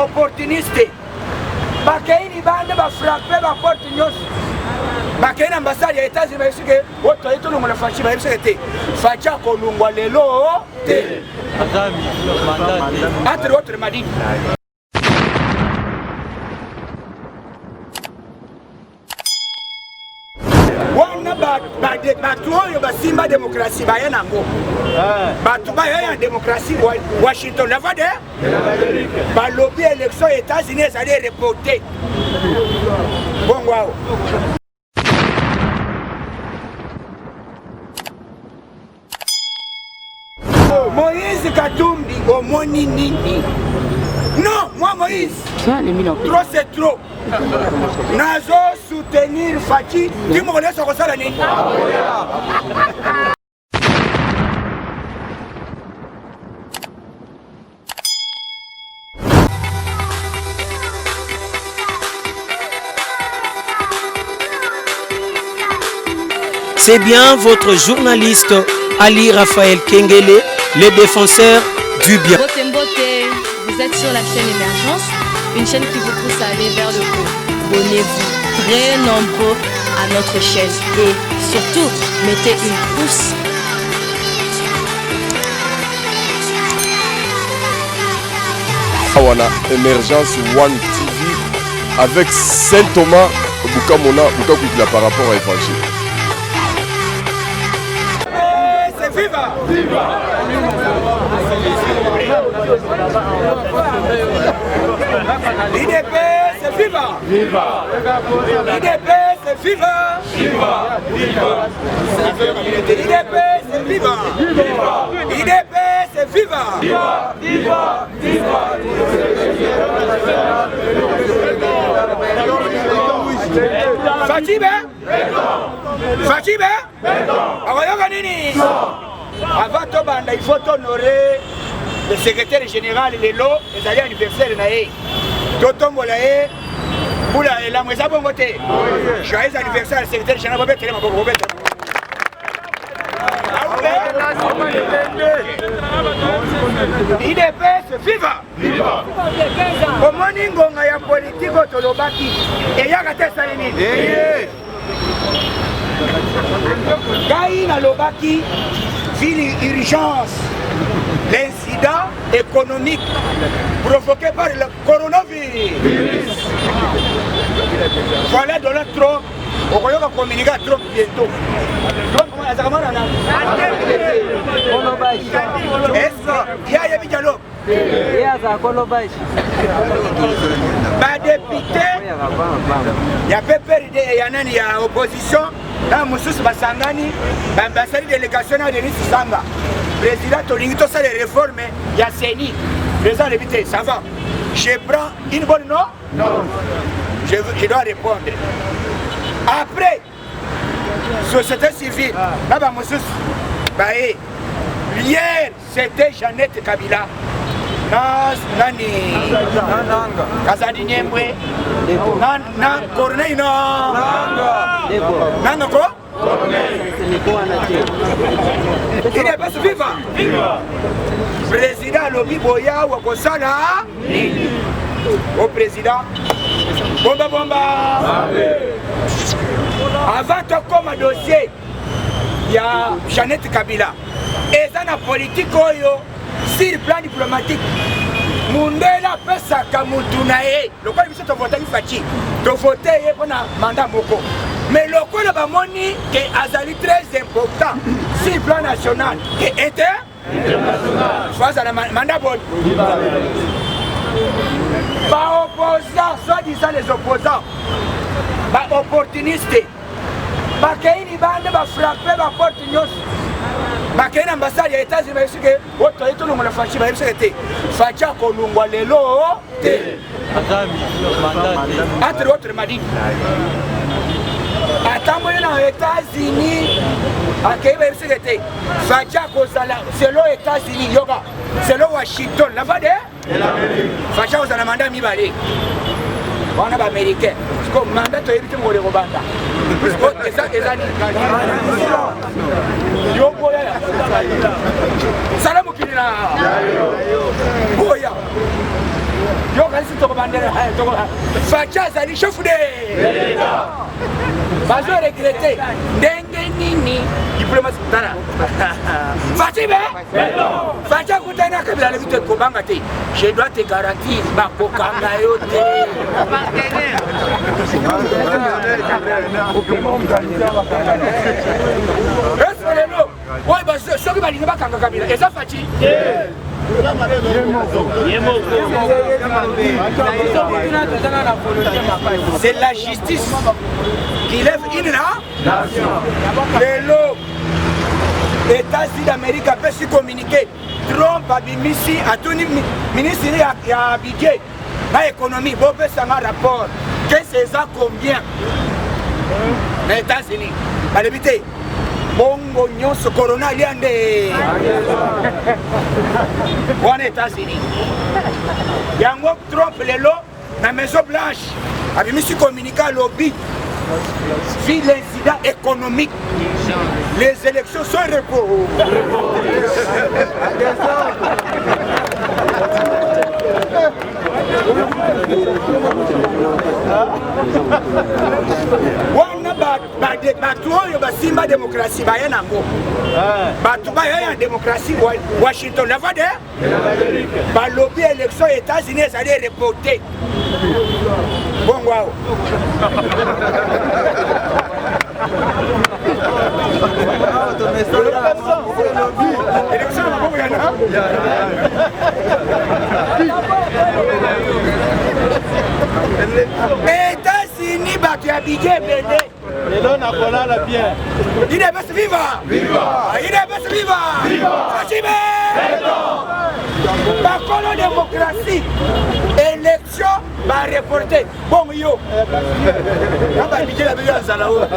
Baopportuniste bakei libanda, bafrappe baporte nyonso, bakei na ambassade ya États-Unis, bayebisi ke oyo toye tolongola Faci. Bayebisi ke te, Faci akolongwa lelo te, entre autres madini. Wana bato oyo basimba démocratie baya nango, bato baya ya démocratie, Washington, la voix de balobi élection ya États-Unis ezali reporté. Bongo awa Moïse Katumbi, omoni nini? Non, moi Moïse, trop c'est trop. Nazo soutenir Fatshi, ti mokolo nyonso akosala nini? C'est bien votre journaliste Ali Raphaël Kengele, le défenseur du bien. Mbote Mbote, vous êtes sur la chaîne Émergence, une chaîne qui vous pousse à aller vers le haut. Abonnez-vous très nombreux à notre chaîne et surtout, mettez une pouce. Awa na Emergence One TV avec Saint Thomas Bukamona Bukakwikila par rapport à évangile. C'est viva! Viva! IDPS viva! Viva! IDPS viva! Viva! Viva! IDPS viva! Viva! IDPS viva! Viva! Viva! Viva! Fatshi be? Fatshi be? Akoyoka nini? Avant tobanda, il faut honorer le secrétaire général. Lelo ezali anniversaire na ye, totombola ye mbula elamu. Eza bongo te? Joyeux anniversaire, secrétaire général. Bobetele maboko, bobetele. IDPS viva! Omoni ngonga ya politike oyo tolobaki eyaka te, esali nini? Ngai nalobaki vu l'urgence, l'incident économique provoqué par le coronavirus. Voilà Donald Trump, okoyoka communiqué ya Trump bientôt. Trump azalaka mwana nani? Est-ce ye ayebi dialogue? Badéputé ya PPRD, ya nani, ya opposition na mosusu basangani, basali délégation na Denis Sanga: président, tolingi tosala réforme ya CENI. Président alobi te, ça va, je prends une bonne non non, je dois répondre. Après, société civile na bamosusu baye. Hier c'était Jeannette Kabila na nani, Kazadi Nyembwe na Corneille na Nanga ko IDPS viva. Président alobi boyawa kosala nini? O président, bomba bomba. Avant tokoma dossier ya Jeannette Kabila, eza na politike oyo sur plan diplomatique, mundele apesaka mutu na ye. Lokola biso tovotaki Fatshi, tovote ye mpona mandat moko, mais lokola bamoni ke azali très important sur plan national ke inter faut azala mandat boni. Baopposant, soi-disant les opposants, baopportuniste bakei libanda, bafrappe baporte nyonso, bakei na ambassade ya États-Unis, bayebisi ke oyo toye tolongola Fatshi. Bayebisi ke te, Fatshi akolongwa lelo te, entre autres madini. Atamboli na États-Unis, akei, bayebisi ke te, Fatshi akozala selon États-Unis, yoka, selon Washington, la voix de Fatshi, akozala mandat mibale. Wana baaméricain siko mandat toyebi te mokolo ekobanda. Eza yo boya sala mokili na boya yo kanisi. Tokobandela Fatshi azali chef de bazo regrete ndenge nini diplomatie. Tala Fatshi be Fatshi akutani na Kabila, alobi te kobanga te, je dois te garantir bakokanga yo te. Est lelo oyo soki balingi bakanga Kabila eza Fatshi. C'est la justice qui lève une nation. Lelo États-Unis d'Amérique apesi communiqué, Trump abimisi, atuni ministre ya budget na économie: bopesanga rapport, kese eza combien na États-Unis? Balobi te, bongo nyonso corona alia nde wana. États-Unis yango, Trump lelo na Maison Blanche abimisi communiqué, alobi: vu l'incident économique, les élections sont repos. Wana bato oyo basimba démocratie baya nango, bato baya ya démocratie, Washington, la voix de balobi élection États-Unis ezali reporté. Bongo awa élection na maboko yana. États-Unis, bato ya budget ebele. Lelo nakolala bien. UDPS viva! UDPS viva! Fatshi be! Bakolo démocratie, élection bareporte. Bongo yo na babudget na biso ya nzala oyo.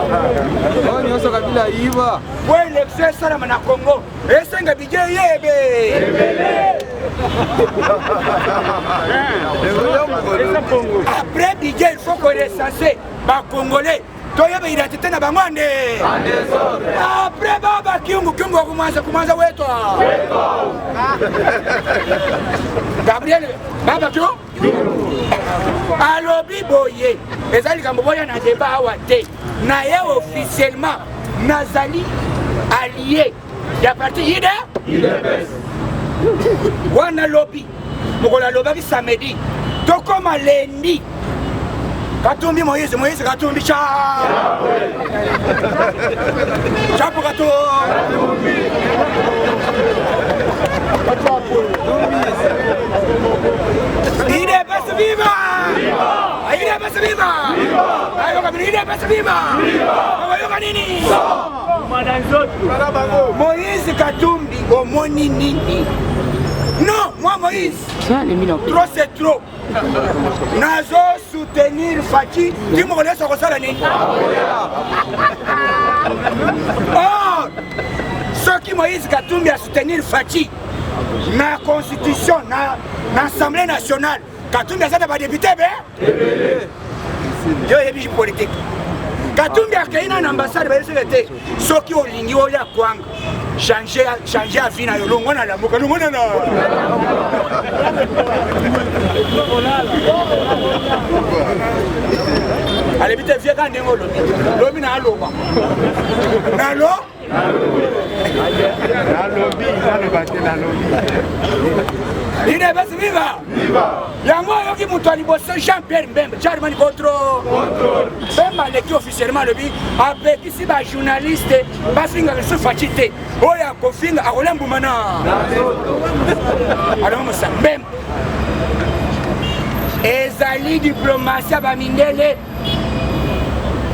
Nyonso Kabila yiba. Po élection esalama na Congo, esenga budget yebe. Après budget, il faut korecenser Bacongolais, toyeba identité na bango ande. Après baba Kyungu, Kyungu wakumwanza kumwanza wetwa Gabriel baba Kyungu alobi boye: eza likambo boya na débat awa te. Na ye officiellement nazali allié ya parti ide wana. Lobi mokolo alobaki samedi, tokóma lendi, Katumbi Moïse, Moïse Katumbi, cha chapo Katumbi. UDPS viva! UDPS viva! Ayoka bino, UDPS viva! Ayoka nini? Moïse Katumbi, omoni nini? Non, moi Moïse, trop c'est trop, nazo soutenir Fatshi ti mokolo nyonso akosala nini. Or soki Moïse Katumbi asoutenir Fatshi na constitution na Assemblée nationale, Katumbi aza na badéputé be. Yo oyebi politique. Katumbi akei na ambassade, bayebisaka te: soki olingi oya kwanga, change avis na yo, longwa na Lamuka, longwa na alebi te vie kaka ndenge olobi lobi na aloba nalo. Nalobi, naloba te, nalobi. UDPS viva! Yango oyoki moto ya liboso, Jean Pierre Mbembe, Charmani contre Mbembe, aleki officiellement, alobi apekisi bajournaliste bafingaka lisusu Fatshi te. Oyo akofinga akolia mbuma na alongo mosa. Mbembe ezali diplomatie ya bamindele.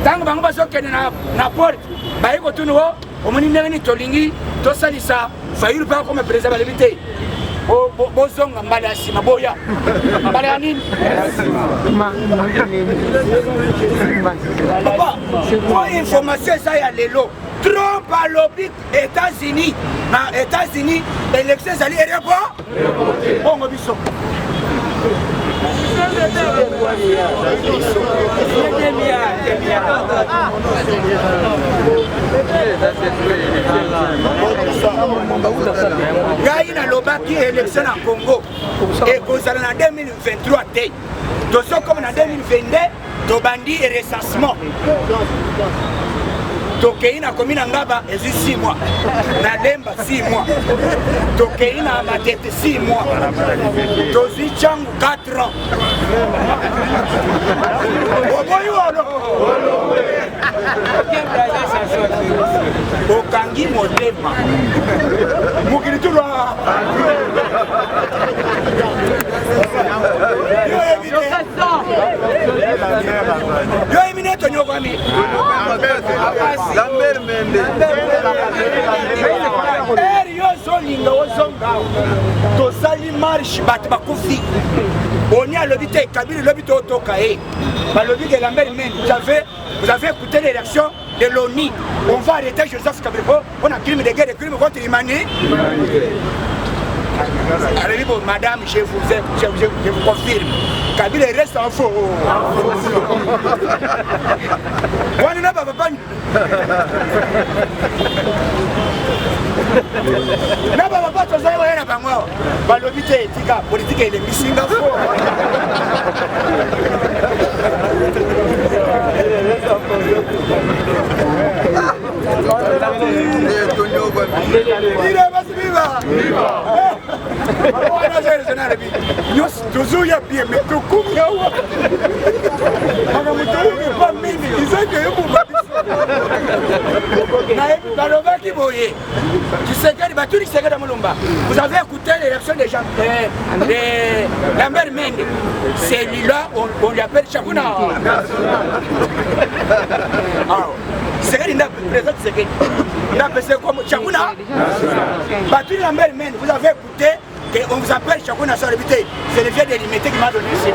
Ntango bango bazokende na porte, baye kotuna o omoni ndenge nini tolingi tosalisa Fayulu mpe akoma président. Balobi te, bozonga mbala ya nsima, boya mbala ya nini. Papa, po information eza ya lelo. Trump alobi États-Unis, na États-Unis élection ezali erepo. Bongo biso Ngai nalobaki élection na Congo ekozala na 2023 te, tozokoma na 2022, tobandi recensement, tokei na komi na Ngaba ezwi 6 mois, na Lemba 6 mois, tokei na Matete 6 mois, tozwi Tshangu 4 ans. Oboyi wolo okangi motema mokili tulwa yo yebi nde tonyokwami. Ere yo ozolinga ozonga, tosali marche, bato bakufi. Oni alobi te, Kabila elobi totoka ye, balobi ke Lambert Mende, vous avez écouté les réactions de l'ONU, on va arrêter Joseph Kabila pour un crime de guerre et crime contre l'humanité. Alobi bon, madame, je vous confirme, Kabila reste en faux wana na bapapa na bapapa tozali koya na bango awa. Balobi te, etika politike elembisi nga fo. Viva! Nyonso tozoya bien, mais tokomi awa, makambo toyoki pa mingi ezaki eyoboma biso. Balobaki boye, Tshisekedi, batuni Tshisekedi Mulumba, vous avez écouté l'élection des gens de Lambert Mende, celui-là on lui appelle Chakuna. Tshisekedi nda président Tshisekedi nda pese comme Chakuna. Batuni Lambert Mende, vous avez écouté qu'on vous appelle Chakuna? C'est le vieux de Limete qui m'a donné ici.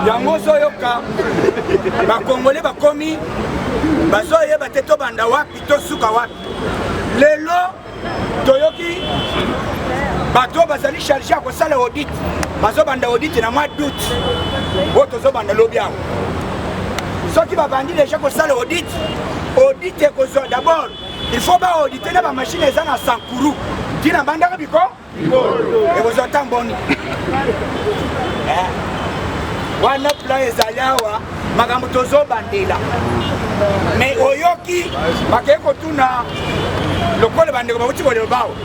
Yango ozoyoka bakongole bakomi bazoyeba te tobanda wapi, tosuka wapi. Lelo toyoki bato bazali charge ya kosala audit, bazobanda audit na mois d'août oyo tozobanda lobi awa. Soki babandi deja kosala audit, audit ekozwa d'abord, il faut baaudite na bamachine eza na Sankuru ntina bandaka biko ekozwa ta mboni wana. Plan ezali awa, makambo tozobandela. Mais oyoki bakei kotuna lokola bandeko bauti koloba awa,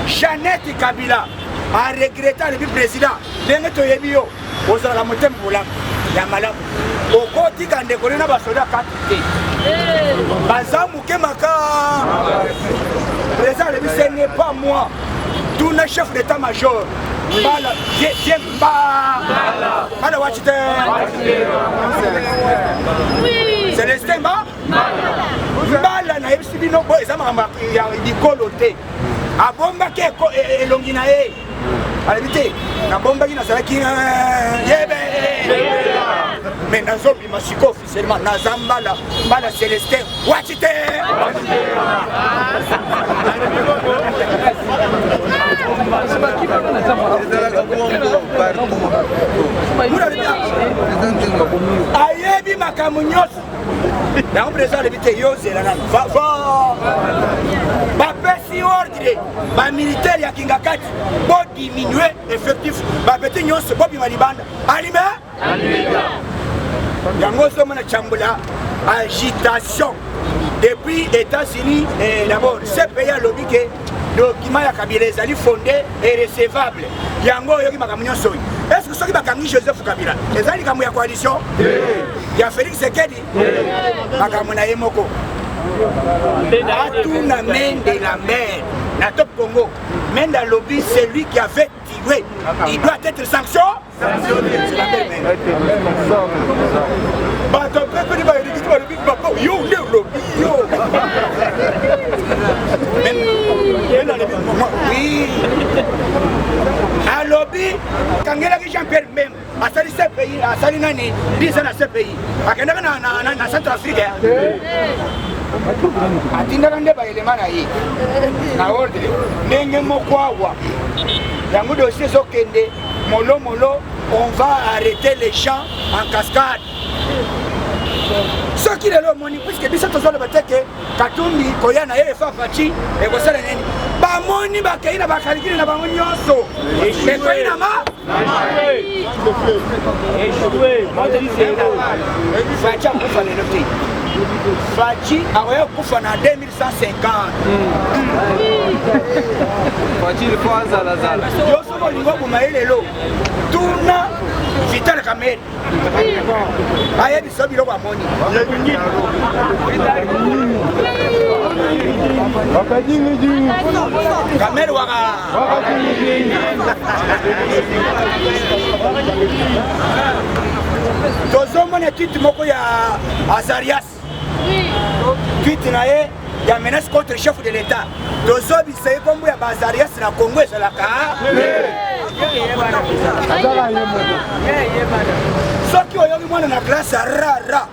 Jeannette Kabila aregrete, alobi: président, ndenge toyebi yo, ozalaka motema bolamu ya malamu, okotika ndeko na basoda kati te, baza moke maka. Président alobi: ce n'est pas moi, tuna chef d'état major Mbala. Mbala wachi te, Celestin ba Mbala. Nayebisi bino bo eza makambo ya likolo te. Abombaki elongi na ye, alobi te nabombaki, nazalaki yebe, mais nazobima siko officiellement, naza Mbala, Mbala Celestin wachi te. Ezalaka bongo partout. Ayebi makambo nyonso yango. Président alobi te, yo ozela nanu, bapesi ordre bamilitaire ya Kingakati bodiminue effectif, bapeti nyonso bobima libanda alime yango. Ozomona Tshiambola, agitation depuis États-Unis. D'abord CPI alobi ke document ya Kabila ezali fondé et recevable. Yango oyoki makambo nyonso oyo. Est ce que soki bakangi Joseph Kabila, eza likambo ya coalition ya Félix Tshisekedi? Makambo na ye moko. Atuna Mende Lambert na Top Congo. Mende alobi: celui qui avait tiré, il doit être sanction. Bato pepeni bayeliki te, balobi: papa, yo nde olobi yo. Oui, alobi kangelaki Jean Pierre Mbemba, asali CPI, asali nani 10 ans na CPI, akendaka na Centre Afrique. Atindaka nde baelema na ye na ordre ndenge moko awa. Yango dossier ezokende molo molo, on va arrêter les gens en cascade. Soki lelo omoni, puisque biso tozoloba te ke Katumbi koya na ye efa Fatshi ekosala nini, bamoni bakei na bakalikili na bango nyonso ekwei na ma Fatshi akufa lelo te. Fatshi akoya kufa na 2150. Fatshi il faut azalazala. Yo soki olingi oboma ye lelo, tuna Vital Kamerhe ayebisa biloko amoni. Kamerhe waka tozomona tweet moko ya Azarias, tweet na ye ya menace contre chef de l'État. Tozobisa ye kombo ya Bazarias na Congo ezalaka. Soki oyoki mwana na classe ya rara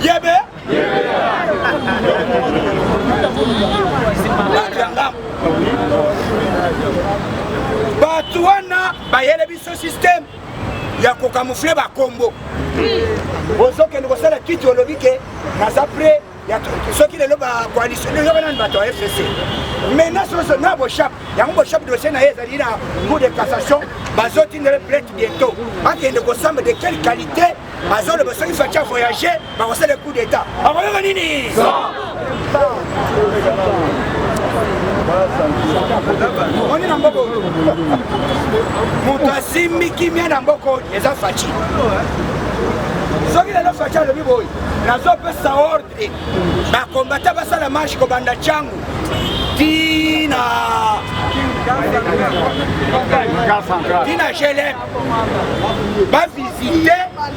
yebe bato ya ngambo, bato wana bayele biso système ya kocamoufler bakombo. Ozokende kosala kiti, olobi ke naza prêt. Soki lelo bacoalition yoka nani bato ya FCC maintenant soso na Boshab, yango Boshab dossier na ye ezali na cour de cassation, bazotindela plainte bientôt akende kosamba. De quelle qualité azoloba soki Fatshi avoyage bakosala coup d'état, akoyoka nini? Omoni na mboka oyo moto asimbi kimia na mboka oyo eza Fatshi. Soki lelo Fatshi alobi boye, nazopesa ordre bakombata basala marche kobanda Tshangu tina tina GLM, bavisite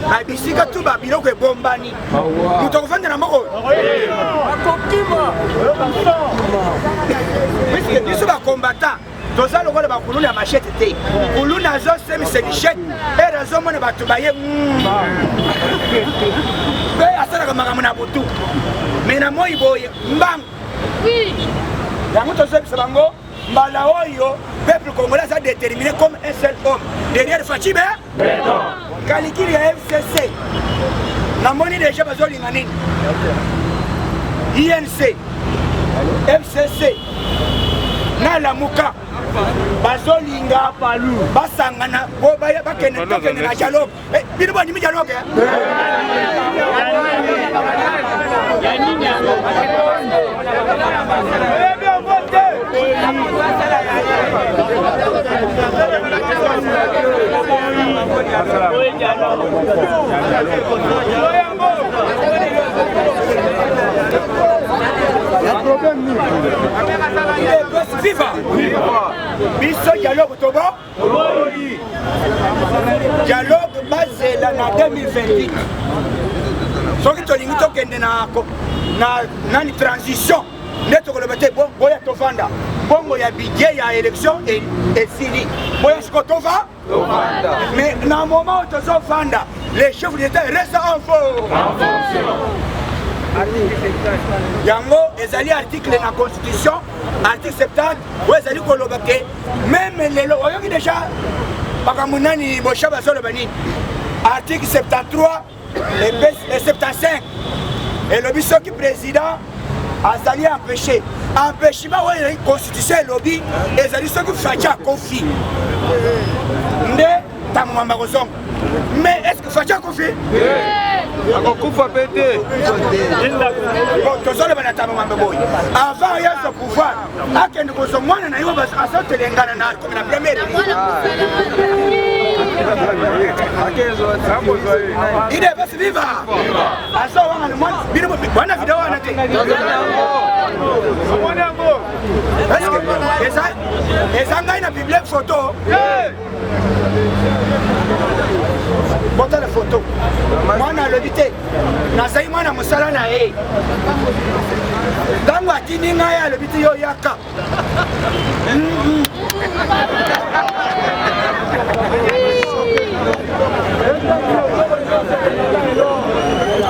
babisika tu babiloko ebombani, moto akofanda na mboka oyo, puisque biso bakombata toza lokola bakuluna ya machete te. Kuluna azosemisa lichete ere azomona bato baye mpe asalaka makambo na butu, me na moi boye mbangu. Yango tozoyebisa bango, mbala oyo peuple congolais aza déterminé comme un seul homme derrière Fatshi be. Kalikili ya FCC namoni deja bazolinga nini, INC, FCC na Lamuka bazolinga basangana po bakende tokende na dialogue. Bino bandimi dialogue? Viva biso dialogue, tobo dialogue bazela na 2028. Soki tolingi tokende na nani transition nde tokoloba te boya tovanda, mbongo ya budget ya élection esili, boya siko tova. Mais na moment oyo tozovanda, le chef d'état reste en fonction. Yango ezali article na constitution, article 70 oyo ezali koloba ke même lelo oyoki déjà makambo nani Boshab azoloba nini. Article 73 et 75 elobi soki président azali empêché, empêchement oyo ezali constitution elobi ezali soki Fatshi akofi nde ntango mwamba kozonga. Mais est ce que Fatshi akofi? Akokufa mpe te. Bon, tozoloba na ntango mwamba boye, avant yazwa pouvoir akende kozwa mwana na ye oyo azotelengana na komi na première UDPS viva. Azowanga mwana bino wana video wana te. Est-ce eza ngai na publie photo? Botala photo, mwana alobi te nazali mwana mosala na ye. Ntango atindi ngai, alobi te yo yaka.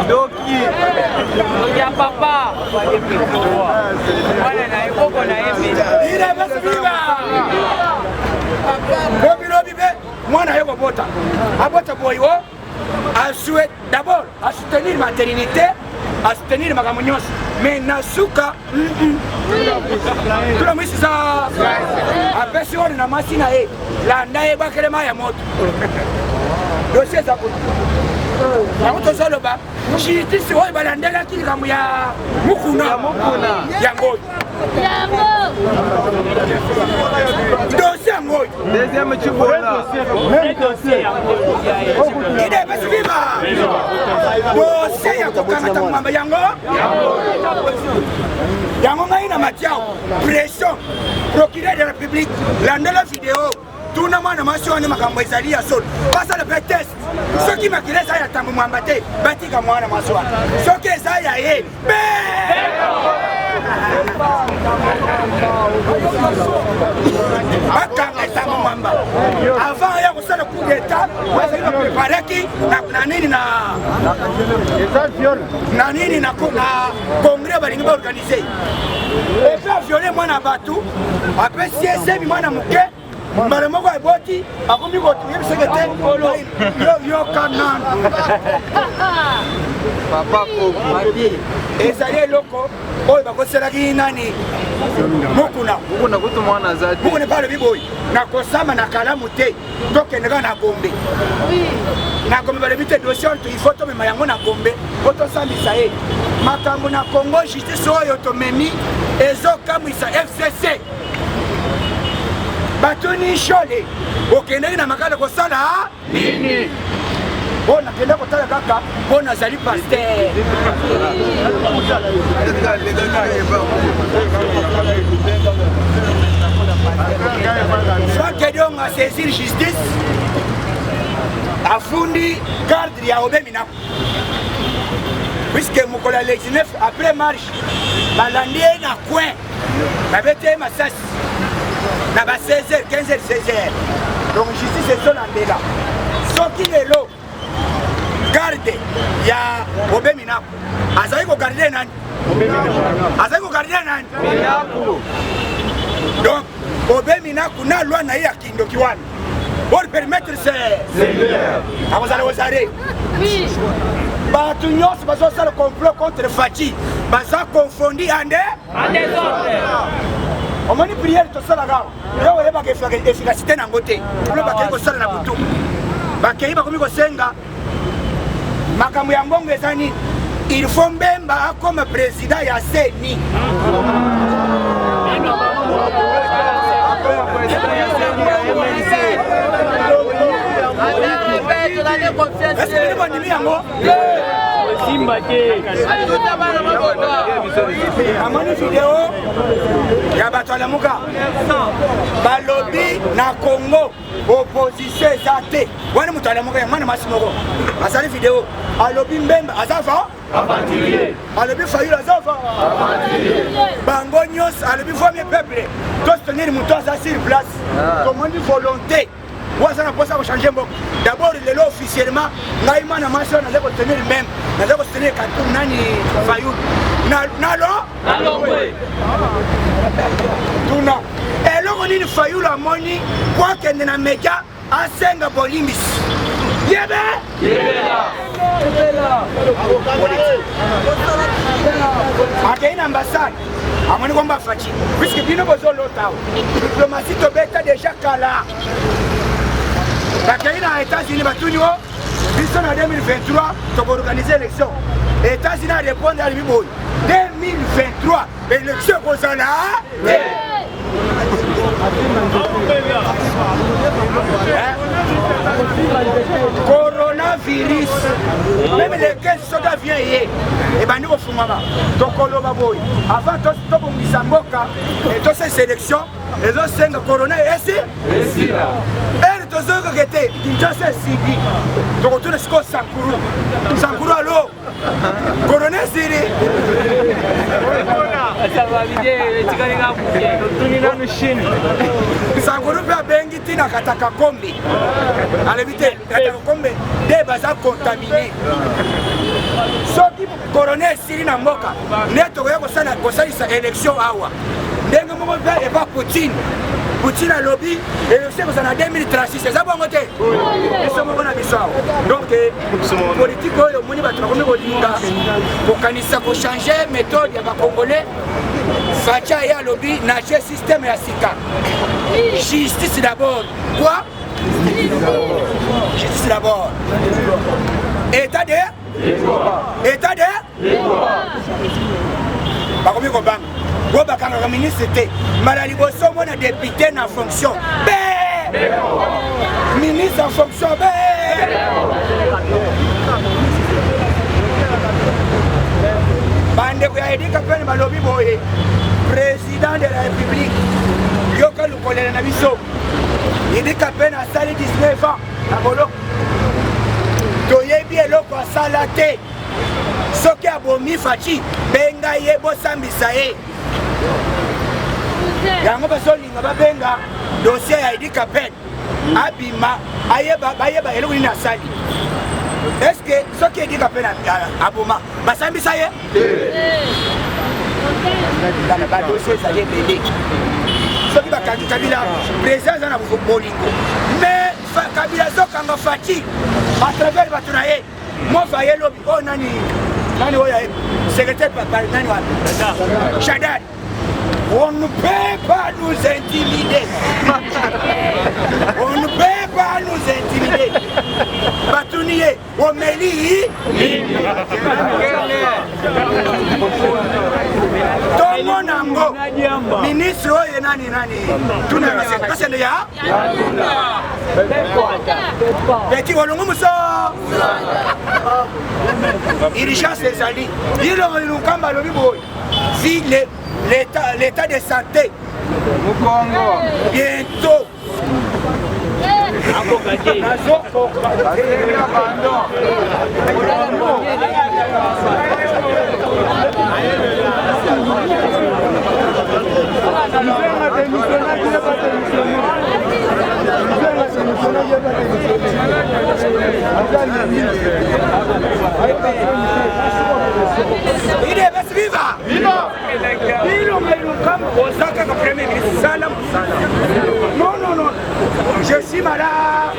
Doki ya papa. Viva! Lobi lobi mpe mwana ye kobota abota boyi o asue d'abord asoutenir maternité, asoutenir makambo nyonso, mais na suka tuna mwisi sa apesi oyo na mwasi na ye, landa ye, bakelema ya moto. Dossier eza kuna, yango tozoloba justice oyo balandelaki likambo ya Mukuna, yango oyo dossier yango oyo. Deuxième Tshibola. UDPS viva! Dossier ya kokangata mwamba, yango yango. Ngai na matiao pression, procureur de la République, landela video, tuna mwana mwasi wana makambo ezali ya solo, basala mpe test. Soki makila eza ya Tambo Mwamba te, batika mwana mwasi wana. Soki eza ya ye, bakanga Tambo Mwamba. Avant ya kosala coup d'état, bazali bapreparaki na nini, na nini, na congrès balingi baorganiser. Epe aviole mwana bato, apesi ye zemi, mwana moke, mbala moko eboti, akomi koyebiseke te. Yoka nanu. Papa Kofi. Ezali eloko oyo bakoselaki nani? Mukuna. Mukuna kutu mwana aza te. Mukuna mpe alobi boye: nakosamba na kalamu te, tokende kaka na Gombe. Na Gombe balobi te, dossier oyo il faut tomema yango na Gombe po tosambisa ye. Makambo na Congo, justice oyo tomemi ezokamwisa. FCC batuni Shole: okendaki na Makala kosala nini? Mpo nakende kotala kaka mpo nazali pasteur. Frank Diongo asaisir justice, afundi garde ya Aubin Minaku, puisque mokolo ya le 19, après marche, balandi ye na coin, babeti ye masasi na ba 16h, 15h, 16h. Donc justice ezolandela. Soki lelo garde ya Aubin Minaku azali kogarde nani? Azali kogarde nani? Donc Aubin Minaku na loi na ye ya kindoki wana pour permettre se akozala kozare. Bato nyonso bazosala complot contre Fatshi baza confondi ande. Omoni prière tosalaka awa, yo oyebaka efficacité nango te. Lo bakei kosala na butu, bakei bakomi kosenga makambo ya mbongo. Eza nini? Il faut Mbemba akoma président ya CENI. Est-ce que bino bandimi yango? Simba te. Namoni video ya bato ya Lamuka, balobi na Congo opposition eza te. Wana moto alamuka ya mwana mwasi moko azali video, alobi Mbemba aza va, alobi Fayulu aza va, bango nyonso. Alobi vomie peuple tosoutenir moto aza sur place. Tomoni volonté oyo aza na mposa kochange mboka. D'abord lelo officiellement, ngai mwana mwasi oyo naza kosoutenir Mbemba, naza kosoutenir Katum nani, Fayulu. Nalo tuna eloko nini Fayulu amoni po akende na media asenga bolimbisi? Yebe akei na ambassade, amoni komba Fatshi, puisque bino bozolota awa diplomatie tobeta déjà kala. Bakei na États-Unis, batuni o biso na 2023 tokoorganize élection. États-Unis arépondre, alobi boye: 2023 élection ekozala te. Coronavirus, même le 15, soki avion eye ebandi kofungwama, tokoloba boye: avant tobongisa mboka, tosalisa élection, ezosenga corona esi ere. Tozoyokaka te Kinshasa esili, tokotuna sikoyo Sankuru. Sankuru, alo, corona esili? Totuni nanu Chine. Sankuru mpe abengi ntina Kataka Kombe, alobi te Kataka Kombe nde baza contaminé. Soki corona esili na mboka, nde tokoya kosalisa élection awa. Ndenge moko mpe epa Poutine. Poutine alobi élection ekozala na 2036, eza bongo te? Biso moko na biso awa. Donc eh, politike oyo omoni bato bakomi kolinga kokanisa kochange méthode ya bacongolais. Fatshi aye alobi natie système ya sika, justice d'abord. Quoi? Justice d'abord, état de état de bakomi kobanga bo bakangaka ministre te. Mbala liboso omona député na fonction be ministre en fonction be. Bandeko ya Edika pene balobi boye: président de la République, yoka lukolela na biso. Edika pene asali 19 ans na boloko, toyebi eloko asala te. Soki abomi Fatshi, benga ye, bosambisa ye. Yango bazolinga babenga dossier ya Eddy Kapend, abima, ayeba, bayeba eloko nini asali. Est-ce soki Eddy Kapend aboma, basambisa ye? Badossier ezali ebele. Soki bakangi Kabila, président aza na bolingo, mais Kabila azokanga Fatshi à travers bato na ye. Mofa ye lobi oyo nani nani oyo secrétaire nani wana Shadary: on ne peut pas nous intimider, on ne peut pas nous intimider. Batuni ye: omeli ntongo nango? Ministre oyo nani nani tuna kasende ya petit olongo moso. Urgence ezali. Ilongo Ilunkamba alobi boye: si l'état de santé Mukongo bientôt nazokoka. Abandon. UDPS viva! Ilonga Ilunkamba, oza kaka premier ministre, sala mosala. Non, non, non, je suis malade,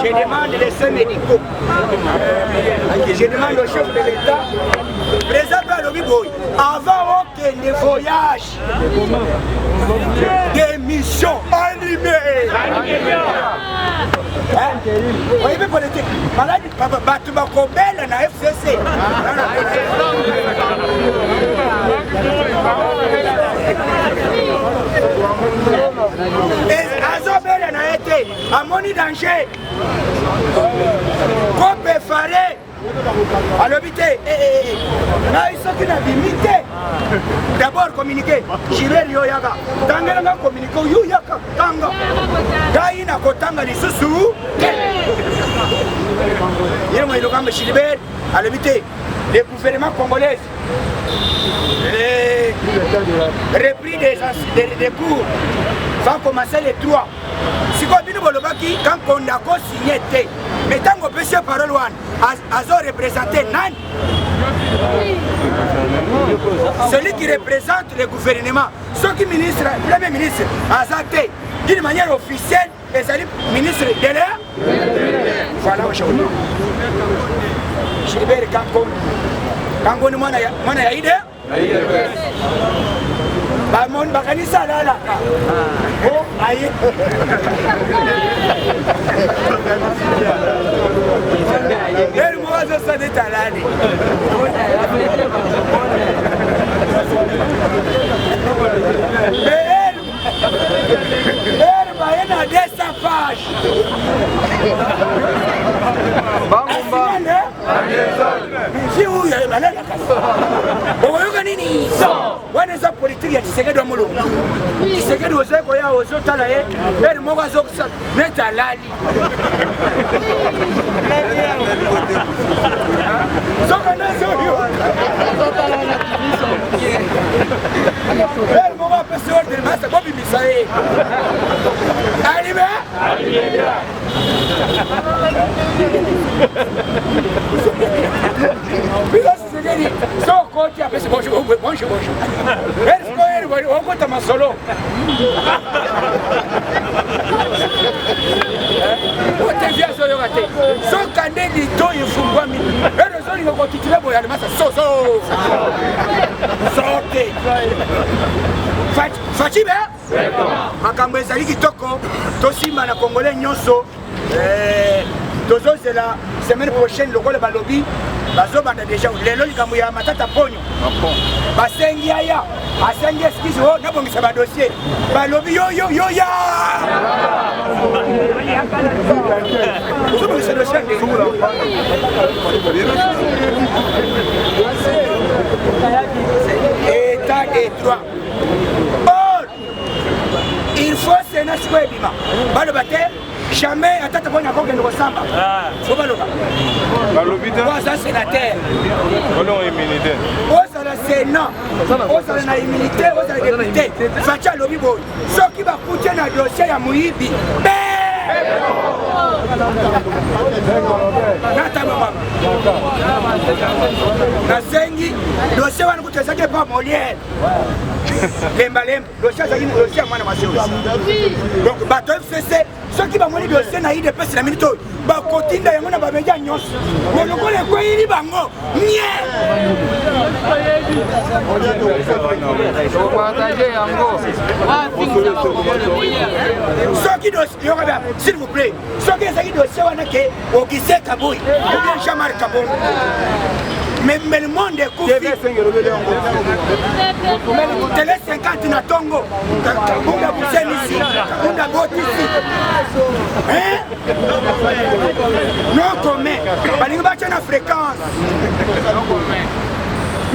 je demande les soins médicaux, je demande au chef de l'État. Président mpe alobi boye: avant okende voyage, démission animée. Oyebi politique maladi, bato bakobela na FCC. Azobela na ye te, amoni danger kope fare, alobi te: eh, eh, eh, ngai soki nabimi te. D'abord communiqué, Gilbert, yo yaka tangelanga communiqué, yo yaka tanga, ngai nakotanga lisusu te. Ye mo elokamba Gilbert alobi te: le gouvernement congolais, repris des cours va commencer le 3. Sikoyo bino bolobaki Kankonda akosigne te, mais ntango opesi ye parole wana, azo représente nani? Celui qui représente le gouvernement, soki ministre, premier ministre aza te d'une manière officielle, ezali ministre de l'air. Voilà, aujourd'hui Gilbert Kankonda, Kankoni mwana ya ide bamoni bakanisi alalaka o aye eri moko azosala ete alali. Eri baye na 200 page. Bango. Si oyo balalaka, okoyoka nini? Wana eza politike ya Tshisekedi wa Molongo. Tshisekedi ozali koya, ozotala ye, ere moko azokosala neti alali. Soka nazoyo, ere moko apesi ordre: masa bobimisa ye alime. Biso Tshisekedi soko Ersikoyeri okota masolo otevi azoyoka te soka nde litoi efungwami ero ozolinga kotitile boye alimasa soso sorte faci be makambo ezali kitoko tosimba na congolais nyonso eh, tozozela semaine prochaine lokola balobi bazobanda deja lelo likambo ya matata ponyo basengi aya asengi excuse o oh, nabongisa badossier balobi yoyoyoya ozobongisa dossier état de droit or il faut sena sikoyo ebima baloba te jamais ata tokoni akokende kosamba ah. fo baloba balobi te aza sénateur ozala sénat ozala na immunité ozala député faci alobi boye soki bakuti na dossier ya moyibi natanga nasengi dossier wana kutu ezaki epa moliere lembalemba dossier azalaki dossier ya mwana mwasi oyo donc bato fcc soki bamoni dossier na idps na minute oyo bakotinda yango na bamedia nyonso me lokola ekweyeli bango nye soki yoka bia s'il vous plaît soki ezalaki dossier wana ke Augustin Kabuy ou bien Jean-Marc Kabongo mais mais le monde ekufi tele 50 na tongo kabunda busenisi kabunda botisi non commun balingi batya na fréquence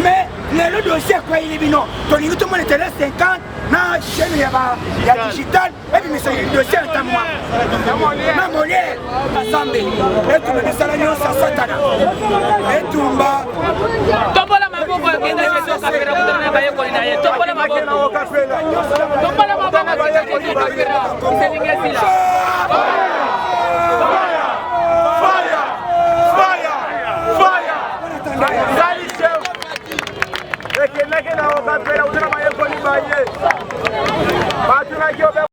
mais lelo dossier ekweyeli bino tolingi tomona tele 50 na chaîne ya digital ebimisa dossier ata mwa na moliere asambe etumba misala nyonso ya satana etumba tombola maboko akenda jesu kapera kutana na bayekoli na ye tombola maboko tombola maboko akenda jesu kapera selingi esila Ekendaki na okapela utana bayekoli baye batunaki obe.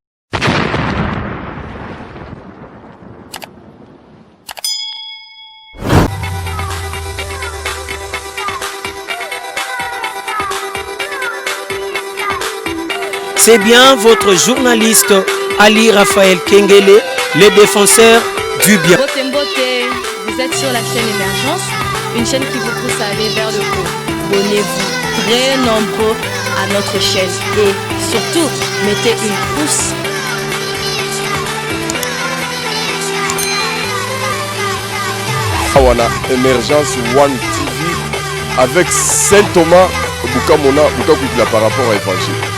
C'est bien votre journaliste Ali Raphaël Kengele, le défenseur du bien. Mbote Mbote, vous êtes sur la chaîne Émergence, une chaîne qui vous pousse à aller vers le haut. Abonnez-vous très nombreux à notre chaîne et surtout, mettez une pouce. Awa na Emergence One TV avec Saint Thomas Bukamona Bukakuikila par rapport à évangile.